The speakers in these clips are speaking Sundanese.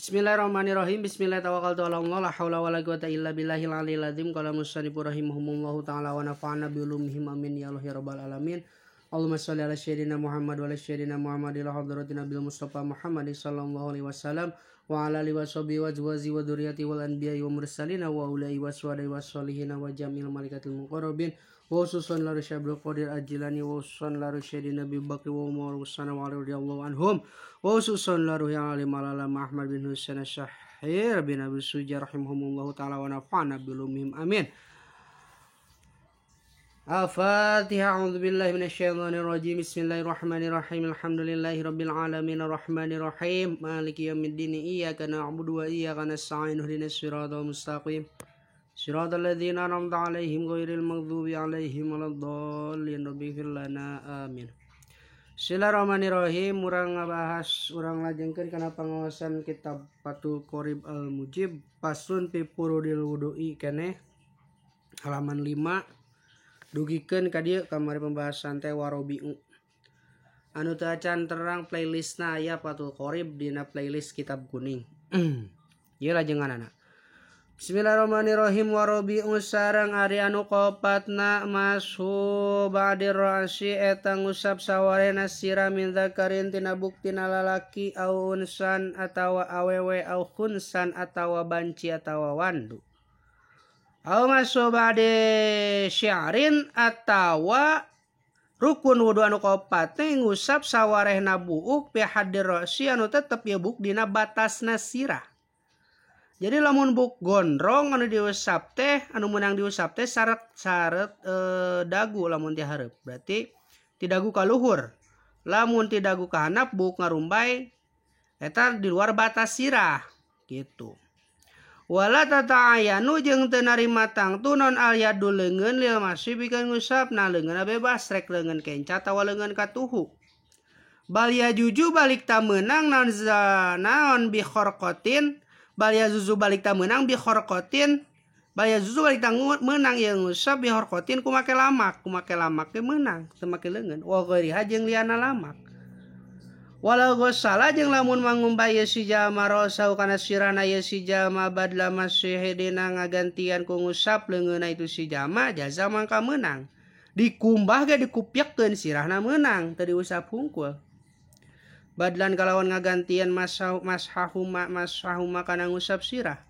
Bismillahirrahmanirrahim. Bismillah tawakkaltu ala Allah la haula wala quwata illa billahil aliyil azim. Qala musannif rahimahumullahu taala wa nafa'ana bi ulumihim amin ya Allah ya rabbal alamin. Allahumma shalli ala sayyidina Muhammad wa ala sayyidina Muhammad ila hadratin Nabil Mustafa Muhammad sallallahu alaihi wasallam wa ala alihi washabihi wa azwaji wa dzurriyyati wal anbiya'i wa mursalin wa ulai wa suhada'i wa sholihin wa jamil malaikatil muqarrabin wa khususan la Syaikhul Qadir Al-Jilani wa khususan la Sayyidina Nabi Bakri wa Umar wa Sana wa radhiyallahu anhum wa khususan la ruhi alim alam Ahmad bin Husain Syahir bin Abi Suja rahimahumullahu taala wa nafa'ana bi ulumihim amin. Al-Fatihah. A'udzu billahi minasyaitonir rajim. Bismillahirrahmanirrahim. Alhamdulillahi rabbil alamin arrahmanir rahim maliki yaumiddin. Iyyaka na'budu wa iyyaka nasta'in. Ihdinas siratal mustaqim. Siratal ladzina an'amta 'alaihim ghairil maghdubi 'alaihim waladdallin. Rabbighfir lana amin. Bismillahirrahmanirrahim. Urang ngabahas, urang lajengkeun kana pangawasan kitab Fathul Qorib Al-Mujib faslun fi furudil wudu'i keneh halaman 5 dugikeun ka dieu kamari pembahasan teh warobi'u. Anu teu acan terang playlistna aya Fathul Qorib dina playlist kitab kuning. Ieu lajenganana. Bismillahirrahmanirrahim. Warobi'u sareng ari anu kopatna mashu ba'dir ra'si eta ngusap sawarena sirah min dzakarin tina buktina lalaki au unsan atawa awewe au khunsan atawa banci atawa wandu. Au mashu ba'di syi'rin atawa rukun wudu anu kaopat teh ngusap sawarehna buuk fi haddir ra'si anu tetep ieu buuk dina batasna sirah. Jadi lamun buuk gondrong anu diusap teh anu meunang diusap teh saret dagu lamun ti hareup. Berarti ti dagu ka luhur. Lamun ti dagu ka handap buuk ngarumbay eta di luar batas sirah gitu. Wala tata'ayanu jeung teu narima tangtu non al yadu leungeun lil masih pikeun ngusap na leungeunna bebas rek leungeun kenca atawa leungeun katuhu. Bal yajuju balik ta meunang naon naon bi khorqatin bal yajuzu balik ta meunang bi khorqatin bal yajuzu balik ta meunang ieu ngusap bi khorqatin ku make lamak ge meunang teu make leungeun wa ghairiha jeung liana lamak. Walau gosala jeung lamun mangumbah ieu si jalma rosau kana sirahna ieu si jalma badla masihidina ngagantian ku ngusap leungeunna itu si jalma jaza mangka meunang. Dikumbah ge dikupyekeun sirahna meunang teu diusap hungkul. Badlan kalawan ngagantian mashahuma mashahuma kana ngusap sirah.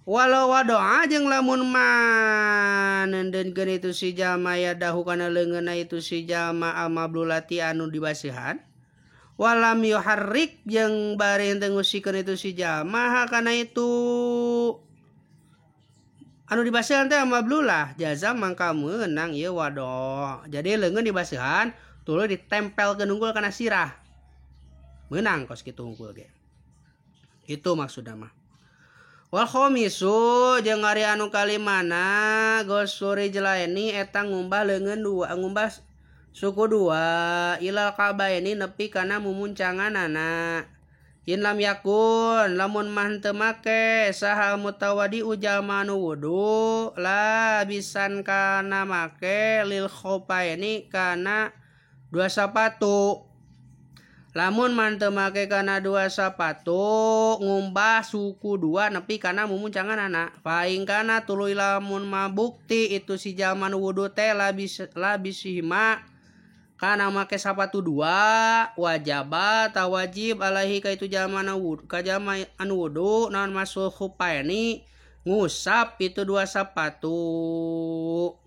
Walau wadoa jeung lamun manendenkeun itu si jalma yadahu kana leungeunna itu si jalma al-mablulati anu dibasihan. Walam yuharrik jeung bari henteu ngusikeun itu si jalma kana itu anu dibasihan teh mablulah jaza mangka meunang ieu wadoa. Jadi leungeun dibasihan tuluy ditempelkeun unggul kana sirah. Meunang kos kitu unggul ge. Itu maksudna mah. Wal khamisu jeung ari anu kalimana gosuri jelaini eta ngumbah leungeun dua ngumbah suku dua ilal kabaini nepi kana mumuncanganana. In lam yakun lamun mah teu make saha mutawadi jalma anu wudu la bisan kana make lil khofaini kana dua sapatu. Lamun mah teu make kana dua sapatu ngumbah suku dua nepi kana mumuncanganana. Paing kana tuluy lamun mah bukti itu si jalma nu wudu teh labisihima kana make sapatu dua wajaba ta wajib alaihi ka itu jalma nu wudu ka jalma anu wudu naon masul khufaini ngusap itu dua sapatu.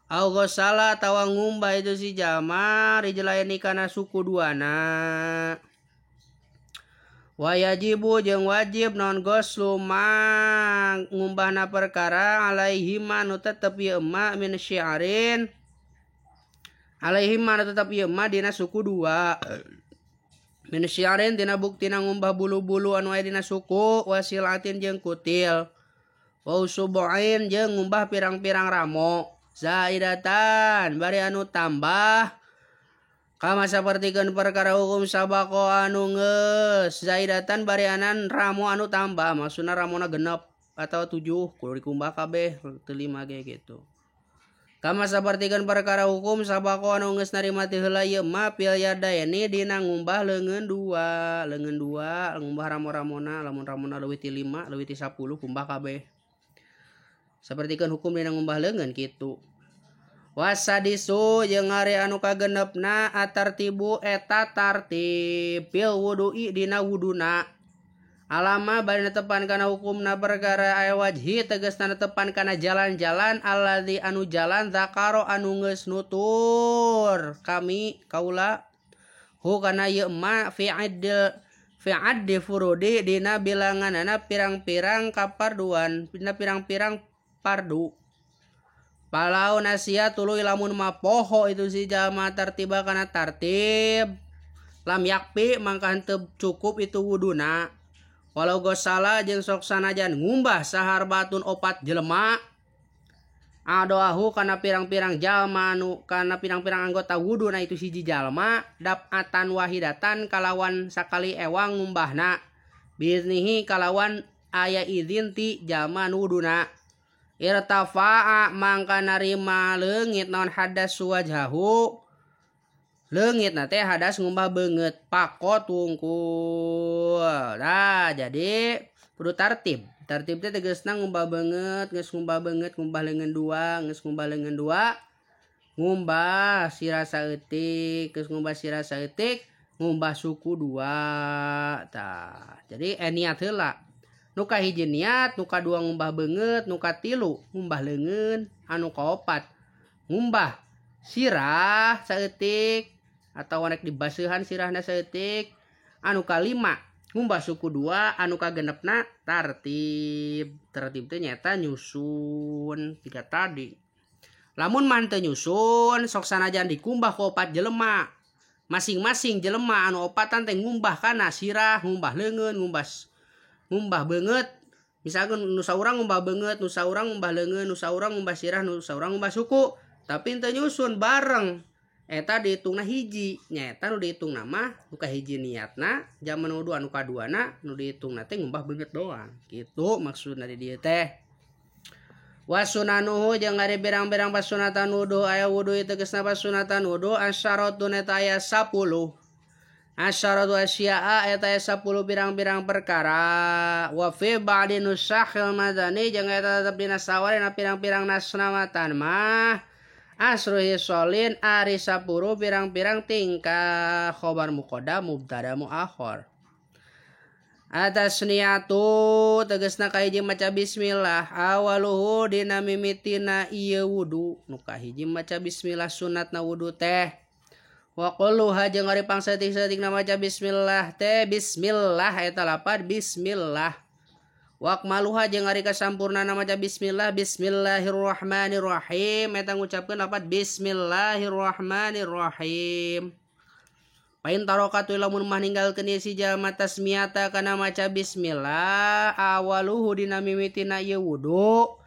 Au gosala tawa ngumbah itu si jalma rijlaini kana suku duana. Wa yajibu jeung wajib non goslu ma ngumbahna perkara alaihi ma nu tetep ieu ma min syi'arin alaihi ma nu tetep ieu ma dina suku dua min syi'arin dina buktina ngumbah bulu-bulu anu aya dina suku wasilatin jeung kutil wa usubu'in jeung ngumbah pirang-pirang ramo zaidatan bari anu tambah kama sapertikeun perkara hukum sabaqo anu geus zaidatan bari anan ramo anu tambah maksudna ramona genep atau 7 kudu dikumbah kabeh teu 5 ge gitu. Kama sapertikeun perkara hukum sabako anu geus narima ti heula ieu ma fil yadaini dina ngumbah leungeun dua, leungeun dua ngumbah ramo-ramona, lamun ramona leuwih ti 5, leuwih ti 10 kumbah kabeh. Sapertikeun hukum dina ngumbah leungeun kitu. Wasadisu jeung ari anu kagenepna atartibu eta tartib fil wudu'i dina wuduna. Alama bari netepan kana hukumna perkara aya wajhi tegasna netepan kana jalan-jalan alladzi anu jalan zakaro anu geus nutur kami kaula hu kana ieu ma fi addi furudi dina bilanganana pirang-pirang kaparduan dina pirang-pirang pardu. Palau nasia tuluy lamun mapoho itu si jalma tartiba kana tartib lam yakpi mangka henteu cukup itu wuduna. Walau gosala jeung sok sanajan ngumbah sahar batun opat jelema adoahu kana pirang-pirang jalma anu kana pirang-pirang anggota wuduna itu hiji jalma dapatan wahidatan kalawan sakali ewang ngumbahna biznihi kalawan aya izin ti jalma nu wuduna. Irtafa'a mangka narima leungit naon hadas wajhahu leungit na teh hadas ngumbah beungeut pakot wungkul. Nah jadi kudu tartib. Tartib teh tegasna ngumbah beungeut, geus ngumbah beungeut ngumbah leungeun dua, geus ngumbah leungeun dua ngumbah sirah saeutik, geus ngumbah sirah saeutik ngumbah suku dua. Tah jadi niat heula. Nu kahiji niat, nu kadua ngumbah beungeut, nu katilu ngumbah leungeun, anu kaopat ngumbah sirah saeutik atau rek dibaseuhan sirahna saeutik, anu kalima ngumbah suku dua, anu kagenepna tartib. Tartib teh nyaeta nyusun tiga tadi. Lamun mah teu nyusun sok sanajan dikumbah ku opat jelema, masing-masing jelema anu opatan teh ngumbah kana sirah, ngumbah leungeun, ngumbah beungeut. Misalkan nu saurang ngumbah beungeut, nu saurang ngumbah leungeun, nu saurang ngumbah sirah, nu saurang ngumbah suku, tapi teu nyusun bareng. Eta dihitungna hiji, nyaeta nu dihitungna mah nu kahiji niatna, jaman nu dua nu kaduana nu dihitungna teh ngumbah beungeut doang. Kitu maksudna di dieu teh. Wasunanuhu jeung ari pirang-pirang pasunatan wudu aya wudu tegasna pasunatan wudu asyaratun eta aya 10. Asyaratu asya'a eta aya 10 pirang-pirang perkara. Wa fi ba'di nusakhil madani jeung eta tetep dina sawarena pirang-pirang nasna matan mah asru hisolin ari 10 pirang-pirang tingkah khobar muqaddam mubtada muakhir. Atasniyatu tegasna kahiji maca bismillah awaluhu dina mimitina ieu wudu. Nu kahiji maca bismillah sunatna wudu teh. Wa qulluha jeung ari pangsaeutik-saeutikna maca bismillah teh bismillah eta lapad bismillah. Waqmaluha jeung ari kasampurnana maca bismillah bismillahirrahmanirrahim eta ngucapkeun lapad bismillahirrahmanirrahim. Pain tarokatu lamun mah ninggalkeun ieu si jalma tasmiyata kana maca bismillah awaluhu dina mimitina ieu wudu.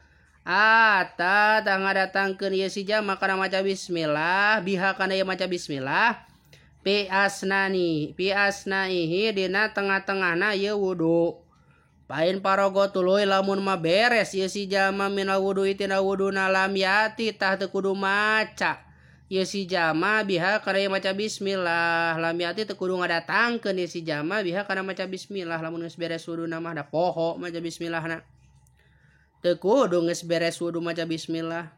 Ata tah ngadatangkeun ieu si jalma kana maca bismillah biha kana ieu maca bismillah pi asnani pi asnaihi dina tengah-tengahna ieu wudu. Pain parogo tuluy lamun mah beres ieu si jalma minal wudu tina wuduna lam yati tah teu kudu maca ieu si jalma biha kana ieu maca bismillah lam yati teu kudu ngadatangkeun ieu si jalma biha kana maca bismillah lamun geus beres wuduna mah da poho maca bismillahna. Teu kudu geus beres wudu maca bismillah.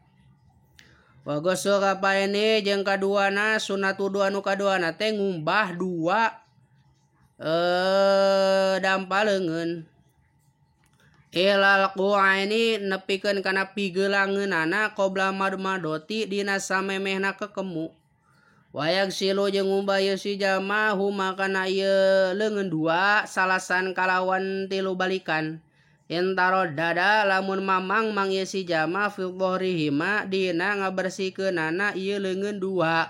Wa ghusl kapaini jeung kaduana sunat wudu anu kaduana teh ngumbah dua dampa leungeun. Ilal qu'aini nepikeun kana pigelangeunana qabla madmadoti dina samemehna kekemu. Wayak silu jeung ngumbah ieu si jalma huma kana ieu leungeun dua salasan kalawan tilu balikan. Intaro dada lamun mamang mang ieu si jalma fi dhahrihima dina ngabersihkeunana ieu leungeun dua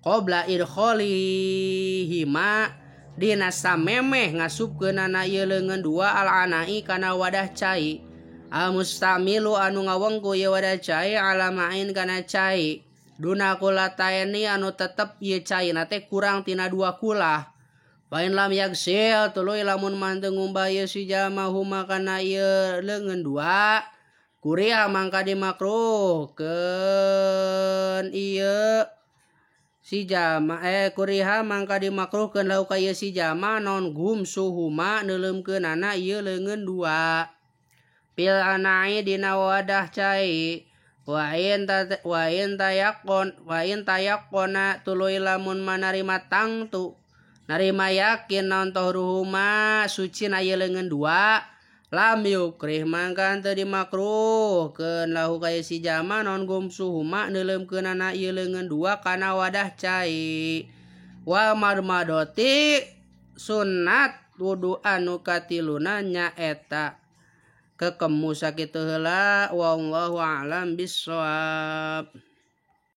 qabla idkholihima dina samemeh ngasupkeunana ieu leungeun dua al-anai kana wadah cai al-mustamilu anu ngawengku ieu wadah cai alamain kana cai duna kulataini anu tetep ieu caina teh kurang tina dua kulah. Pain lam yaksil tuluy lamun mah teu ngumbah ieu si jalma huma kana ieu leungeun dua Kuriha mangka dimakruhkeun ieu si jama kuriha mangka dimakruhkeun lahu ka ieu si jama non gumsuhuma neuleumkeunana ieu leungeun dua pil anai dina wadah cai wa in tayaqona tuluy lamun manarima tangtu narima yakin naon tohruhuma suci na ieu leungeun dua lam yukrih mangka teu dimakruhkeun lahu ka si jama non gumsuhuma neuleumkeunana ieu leungeun dua kana wadah cai wa marmadoti sunat wudu anu katiluna nyaeta kekemu sakitu heula wallahu a'lam bissawab.